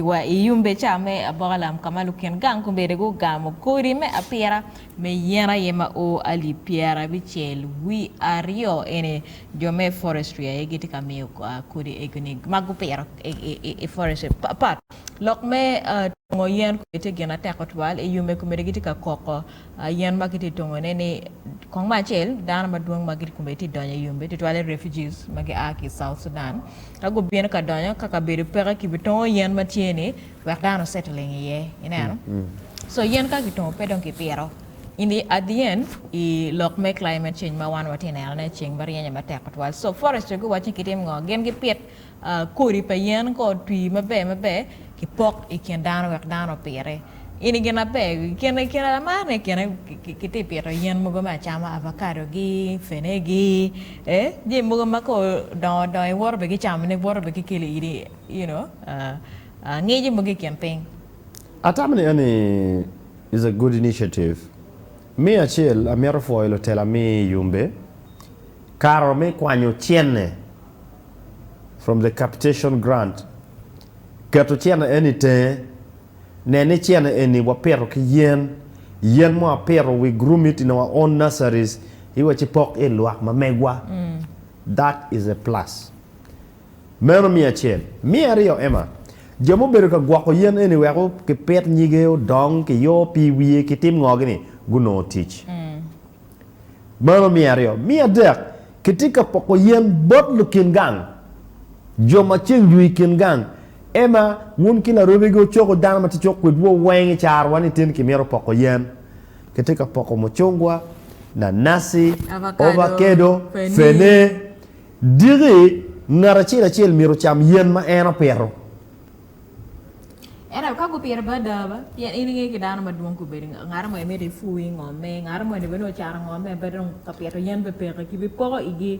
Wa i yumbe ca me aboka lam ka ma lukin gang kombeddi gugamo kodi me apira me yen aye ma o alip pyerabicel wi aryo eni jo me forestry aye gitye ka miyo kodi egoni ma gupiro i forestry pat lok me tongo yen kombeddi tye gin atek tutwal i yumbe kombeddi gitye ka koko yen ma gitye ka tongone ni kong me acel dano madwong ma kombeddi tye ka donyo i yumbe tutwalle refugees ma gia ki i South Sudan. Ka gubino ka donyo ka kabedo peke kibitongo yen ma tye ni wek dano settling iye ineno so yen ka kitongo pe dong kipito in the at the end i lok me climate change ma wan watye neno ne ceng ma ryenye matek tutwal so forestry guwaco ni kitim ngo gin gipit kodi pa yen ka otwi maber maber kipok i kin dano wek dano opiti in i gin maber i kine kine lamar ne kine kitye pito yen mogo me acama avocado gi fene gi eh jami mogo ma ka odongo odongo iwoto bene ki camo ne woto bene ki kelo iri you know ngico mogo i kin piny. Atamo ni eni is a good initiative. Me acel amito pwoyo lutela me Yumbe karo me kwanyo cene from the capitation grant keto cene eni itenge Nen ni cene eni wapito ki yen, yen ma wapito we groom it in our own nurseries iwa ci pok i lwak ma megwa. That is a plus. Meno me acel. Me aryo Emma, jo ma obedo ka gwoko yen eni wek kipit nyige odong, kiyor pii wiye, kitim ngo gini, gunongo tic. Meno me aryo. Me adek, kitye ka poko yen bot lukin gang, jo ma ceng jwi i kin gang. Emma, wun ki larobigi wucoko dano ma tye cok kwedwu weng i carowa ni tin kimito poko yen. Kitye ka poko mucungwa, nanaci, ovakedo, fene. Diki, ngat acel acel myero ocam yen ma en opito. Ento ka gupito bene ada ba, pien in ingeyo ki dano madwong gubedo ngat mo mito ipur ngomme, ngat moni bene ocato ngomme pe dong ka pito yen pe peke, kibipoko igi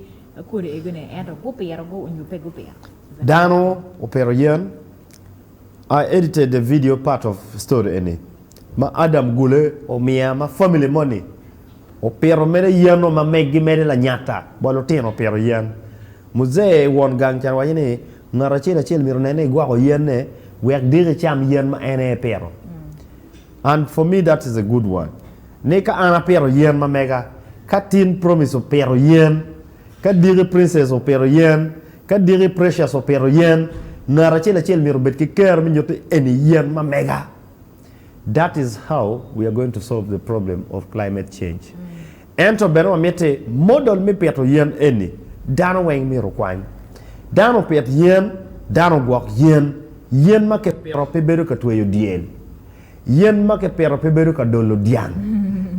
kodi egoni ento gupito gu onyo pe gupito. Dano opito yen, I edited the video part of story eni ma Adam Gule omiya ma family moni opito mere yen-nu ma meggi mere lanyata wa lutino opito yen. Muzee won gang ca owaco ni ngat acel acel myero onen ni egwoko yenne wek diki ecam yen ma en aye epito. And for me that is a good one. Ni ka an apito yen ma mega, ka tin Promise opito yen, ka diki Princess opito yen, ka diki Precious opito yen, ngat acel acel myero obed ki kero me nyuto ni eni yen ma mega. That is how we are going to solve the problem of climate change. Ento bene wamiti model me pito yen eni dano weng myero okwany. Dano opit yen, dano ogwok yen. Yen ma kipito pe bedo ka tweyo dyel. Yen ma kipito pe bedo ka dolo dyang.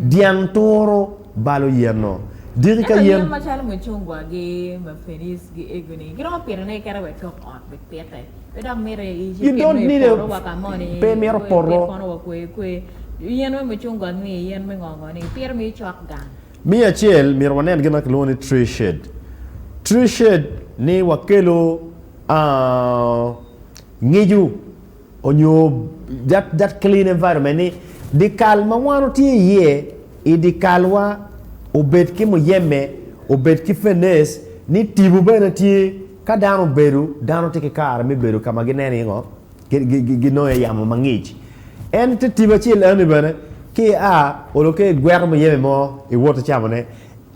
Dyang turo balo yen-no. Diki ka Ento yen. yen macalo mucungwa gi mafenis gi egoni giromo pitone kene wa i tok ot bipite. Pe dok mito You icit don't i need a poto wa ka moni pe mito ipit poto. kono wa kwe kwe. Yen me mucungwa ngi, yen me ngo ngo ni ipito miyo cok gang. Me acel myero wanen gin ma kilwongo ni tree shade. Tree shade ni wakelo ngico onyo that that clean environment ni dikal ma wan watye iye i dikalwa obed ki muyeme, obed ki fenec ni tipo bene tye ka dano obedo dano tye ki kare me bedo ka ma gineno iye ngo ginongo iye yamo mangic. En te tipo acel eni bene ki ia olo ka igweko muyeme mo iwoto icamone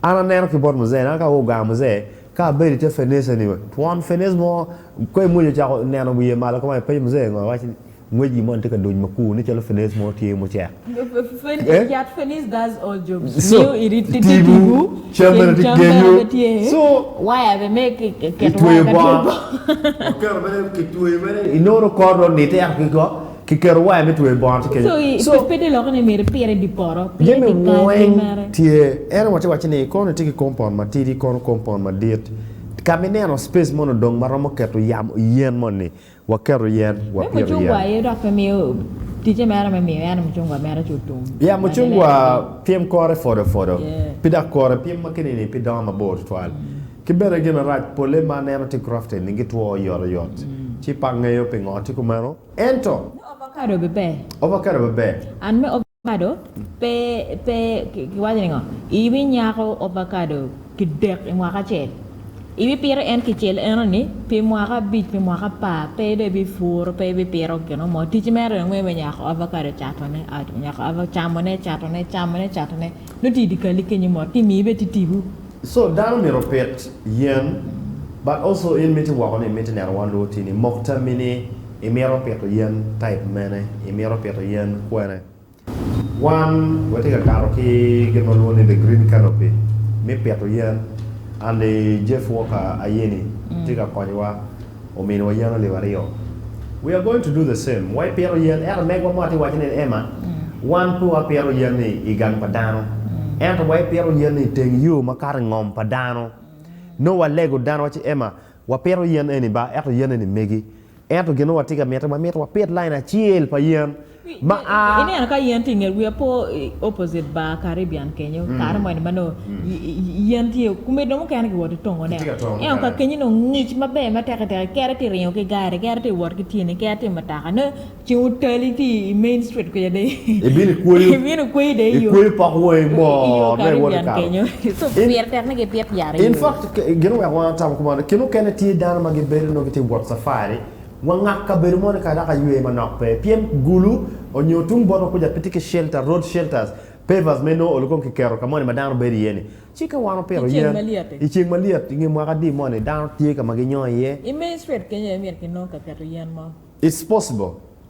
an aneno ki bot muzee an ka ogang muzee Ka abedo i te fenec eni, twon fenec mo ka imwoco ocako neno wiye malo kuman, ipenyo muzee ngo, iwaci ni ngwec gin moni tye ka duny makur nen calo fenec mo tye mucek. Yat fenec does all jobs. So, Miyo iri tipo, tipo, cam bene tye cam bene kenyo. pe tye, So, waya bene me keto kitweyo waya ka bongo, tye waketo bene, kitweyo bene, inongo kor dong onite ento ki go. Kiketo waya me tweyo bongo tye kenyo. So, pe te loko ni myero ipite i dye poto, pite i Jami dye kal weng mere. tye. En watye waco ni kono itye ki compound matidi kono compound madit. Ka ma ineno space moni odong ma romo keto yamo yen moni, waketo yen, Me wapito mucungwa yen. aye dok pe miyo ticce mere me miyo en mucungwa mere ci otum. Ya mucungwa pyem kore pwodo pwodo. Yeah. Pi dok kore pyem ma keni ni pe dongo mabor tutwal. Ki bene gin marac pole ma aneno tye grafted ni gitwo oyotoyot. Ci pe angeyo pingo tye kumeno. Ento. Me ovacado be ber. Ovacado be ber. And me ovacado pe pe kiwaco ni ngo? Ibinyako ovacado kidek i mwaka acel. Ibipito en kicel enoni pi mwaka abic pi mwaka apar pe dong ibipuro pe ibipito gino mo tic mere dong me nyako avocado catone nyako camone catone camone catone nongo tye idikali kenyo mot ki miyi bene titibu. So dano myero opit yen but also in miti woko ni imiti neno wan luo tini mok tammi ni imito pito yen type mene imito pito yen kwene. Wan watye ka kato ki gin ma walwongo ni the green canopy me pito yen and Jeff Walker ayeni tye ka konyowa ominiwa yen alip aryo. We are going to do the same. Wapito yen ento megwa mo atye waco ni Emma wan pe wapito yen ni i gang pa dano ento wapito yen ni i teng yo ma kato i ngom pa dano. Nongo walego dano waci Emma wapito yen eni ba ento yen eni megi Ento gin ma watye ka mito, wamito wapit lain acel pa yen ma a. Ineno ka yen tye i nget wiya po opposite bar Caribbean kenyo kare moni ma nongo yen tye komedine mukene kiwoto ki tongone ento ka kenyo nongo ngic maber ma teke teke kere tye ringo ki gari kere tye wot ki tyeni kere tye mutoka nongo ceng otali tye i main street kuca dong Ibino ikweyo ibino ikweyo dong iyo ikweyo pok wangi iyo mot ma iwoto Caribbean kato. kenyo so pire tek ni gipit yat In iyo. fact gin oweko wan atamo kuman kin mukene tye dano ma gibedo nongo gitye wot safari wa ngak kabedo moni kare dok aywe manok pe pien gulu onyo tung botwa kuca pe tye ki shelter road shelters pavers me nongo olo kong kiketo ka moni ma dano bedo iye ni ci ka wan opito I ceng yen malyet-ti. i ceng malyet inge mwaka adi moni dano tye ka ma ginyongo iye. I main street kenyo aye myero kinong ka keto yen mo. It's possible.